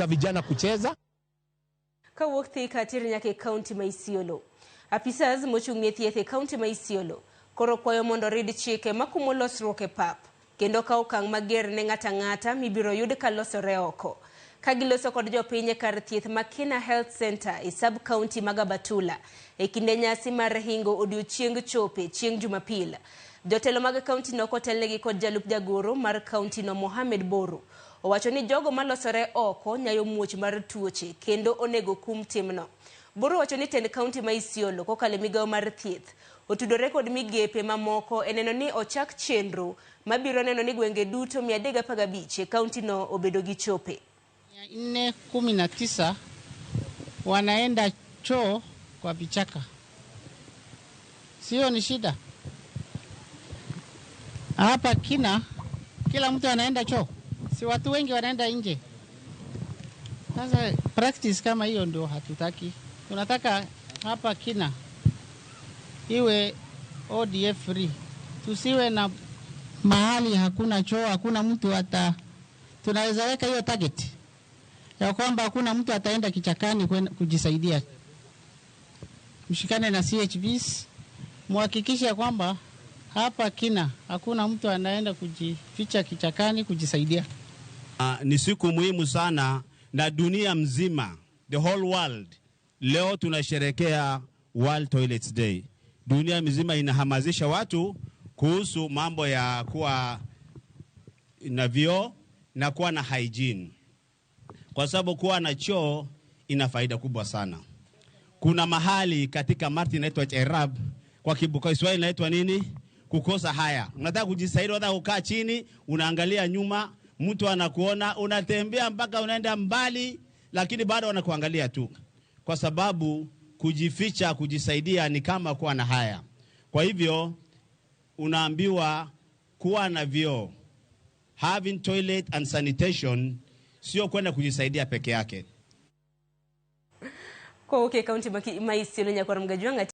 Vijana kucheza. Kawuok Thika tir nyaka e kaunti ma Isiolo. Apisas mochung' ne thieth e kaunti ma Isiolo koro kwayo mondo orid chike makumo losruok e pap kendo kawo okang' mager ne ng'ato ang'ata mibiro yud ka losore oko. Ka giloso kod jopiny e kar thieth ma Kina Health Center e sub county ma Gabatula e kinde nyasi mar hingo odiochieng chope chieng' Jumapil. Jotelo mag kaunti no kotelnegi kod jalup jagoro mar kaunti no Mohamed Boru owacho ni jogo malosore oko nyayo muoch mar tuoche kendo onego kum timno. Boru wacho ni tend kaunti ma Isiolo kokalo e migawo mar thieth otudore kod migepe mamoko e neno ni ochak chenro mabiro neno ni gwenge duto 315 e kaunti no obedo gi chope. 419 wanaenda choo kwa vichaka, sio ni shida hapa Kina? Kila mtu anaenda choo, si watu wengi wanaenda nje. Sasa practice kama hiyo ndio hatutaki. Tunataka hapa Kina iwe ODF free, tusiwe na mahali hakuna choo, hakuna mtu hata. Tunaweza weka hiyo target ya kwamba hakuna mtu ataenda kichakani kujisaidia. Mshikane na CHVs muhakikishe kwamba hapa Kina hakuna mtu anaenda kujificha kichakani kujisaidia. Ni siku muhimu sana na dunia mzima, the whole world, leo tunasherekea World Toilets Day. Dunia mzima inahamasisha watu kuhusu mambo ya kuwa na vyoo na kuwa na hygiene, kwa sababu kuwa na choo ina faida kubwa sana. Kuna mahali katika Martin inaitwa Cherab, kwa Kiswahili inaitwa nini? Kukosa haya. Unataka kujisaidia, unataka kukaa chini, unaangalia nyuma, mtu anakuona, unatembea mpaka unaenda mbali, lakini bado anakuangalia tu, kwa sababu kujificha, kujisaidia ni kama kuwa na haya. Kwa hivyo unaambiwa kuwa na vyoo, having toilet and sanitation, sio kwenda kujisaidia peke yake. Kowuok e kaunti ma Isiolo nyakwar Mgajwang'a.